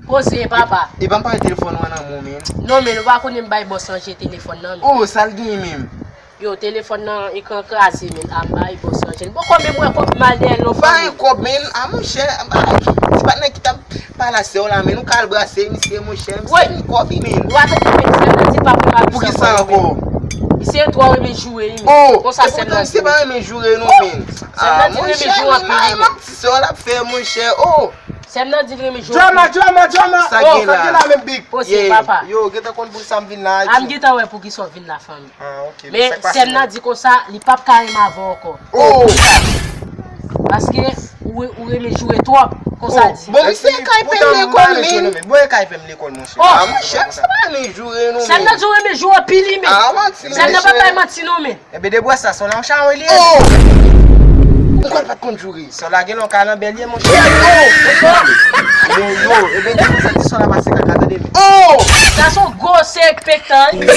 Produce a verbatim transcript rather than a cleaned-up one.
Poze papa. E pa m pale telefòn mwen nan men w, men. Non, men ou pa konnen m bay bòs lan je telefòn nan men. Oh, sa l gen menm? Yo, telefòn nan ekran kraze, men a m bay bòs lan je. Bon, kòm m wè kòb mal dèyè l non. Pa gen kòb, men. A monchè, se pa nèg ki t ap pale a sè w la, men. Nou ka al brase misye, monchè. Misye gen kòb, men. Ou atande, men sè m nan di pa pou pa. Pou ki sa ankò? Misye twò renmen joure, wi, men. Oh, konsa sè m nan di. Misye pa renmen joure non, men. Sè m nan di l renmen joure anpil, wi, men. Ti sè w l ap fè, monchè. Oh. Sè m nan di l renmen joure. Drama, drama, drama. Sa gen la. Sa gen la menm big. Poze papa. Yo, gentan konn pou sa m vin la. A m gentan wè pou ki sa w vin la fanmi. Ah, ok. Men sè m nan di konsa, li p ap ka renmen avè w ankò. Oh. Paske ou ou renmen joure twòp, konsa di. Bon, misye kay pè m lekòl, men. Bon, e kay pè m lekòl, monchè. Oh. Ah, monchè, sa pa renmen joure non, men. Sè m nan di w renmen joure anpil, wi, men. Ah, manti. Sè m nan pa bay manti non, men. Ebe, debwa sa, sè w la yon chawon li ye. Oh. Mwen kwè l pa t konn joure. Sè w la gen lon ka nan bèl ye, monchè. Yo, yo, ebe, debwa sa, ti sè w la pase kaka, tande, men. Oh. Sa se yon gwo sè ekspektan, wi.